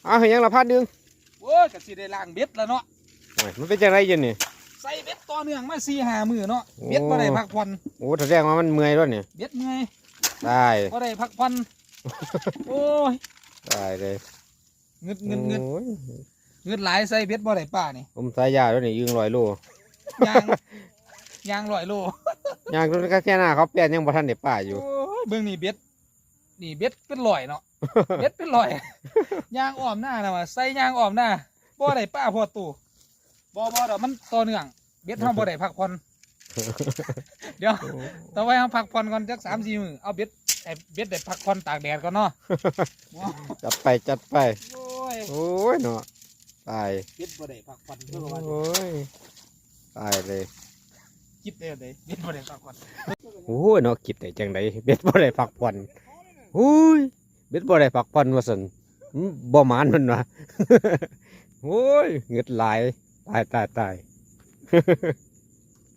ອ້າວ ເຮັດຫຍັງລະພາດດຶງ? ໂອ້ຍ ກະຊິໄດ້ລ້າງເບັດລະເນາະ. ໂອ້ຍ ມັນເປັນຈັ່ງໃດຢູ່ນີ້? ໃສ່ເບັດຕໍ່ເນື່ອງມາສີ່ຫ້າມື້ເນາະ. ໂອ້ ເບັດບໍ່ໄດ້ພັກຜ່ອນ. ໂອ້ ສະແດງວ່າມັນເມື່ອຍໂລດນີ້. ເບັດເມື່ອຍ. ຕາຍ. ບໍ່ໄດ້ພັກຜ່ອນ. ໂອ້ຍ ຕາຍເລີຍ. ງຶດ ງຶດ ງຶດ ໂອ້ຍ ງຶດຫຼາຍ ໃສ່ເບັດບໍ່ໄດ້ປານີ້. ສົມສາຍາໂລດນີ້ ອຶ່ງຮ້ອຍໂລ. ຍ່າງ ຍ່າງຮ້ອຍໂລ. ຍ່າງຈົນກະເສຍໜ້າເຂົາແປນ ຍັງບໍ່ທັນໄດ້ປາຢູ່. ໂອ້ຍ ເບິ່ງນີ້ເບັດ ນີ້ເບັດເປັນຮ້ອຍເນາະ. ເບັດເປັນຮ້ອຍ ຍ່າງອ້ອມໜ້ານະວ່າ ໃສ່ຍ່າງອ້ອມໜ້າ ບໍ່ໄດ້ປາພໍໂຕ. ບໍ່ ບໍ່ດອກ ມັນຕໍ່ເນື່ອງ ເບັດເຮົາບໍ່ໄດ້ພັກຜ່ອນ. ດຽວ ໂອ້ ຕໍ່ໄປເຮົາພັກຜ່ອນກ່ອນຈັກສາມສີ່ມື້ ເອົາເບັດ ໃຫ້ເບັດໄດ້ພັກຜ່ອນຕາກແດດກ່ອນເນາະ. ຈັດໄປ ຈັດໄປ. ໂອ້ຍ ໂອ້ຍເນາະ ຕາຍ ເບັດບໍ່ໄດ້ພັກຜ່ອນ. ໂອ້ຍ ຕາຍເລີຍ. ຄິດໄດ້ຈັ່ງໃດ ເບັດບໍ່ໄດ້ພັກຜ່ອນ. ໂອ້ຍເນາະ ຄິດໄດ້ຈັ່ງໃດ ເບັດບໍ່ໄດ້ພັກຜ່ອນ. ໂອ້ຍ ເບັດບໍ່ໄດ້ພັກຜ່ອນວ່າຊັ້ນ ອືມ ບໍ່ໝານເພິ່ນວ່າ. ໂອ້ຍ ງຶດຫຼາຍ ຕາຍ ຕາຍ ຕາຍ.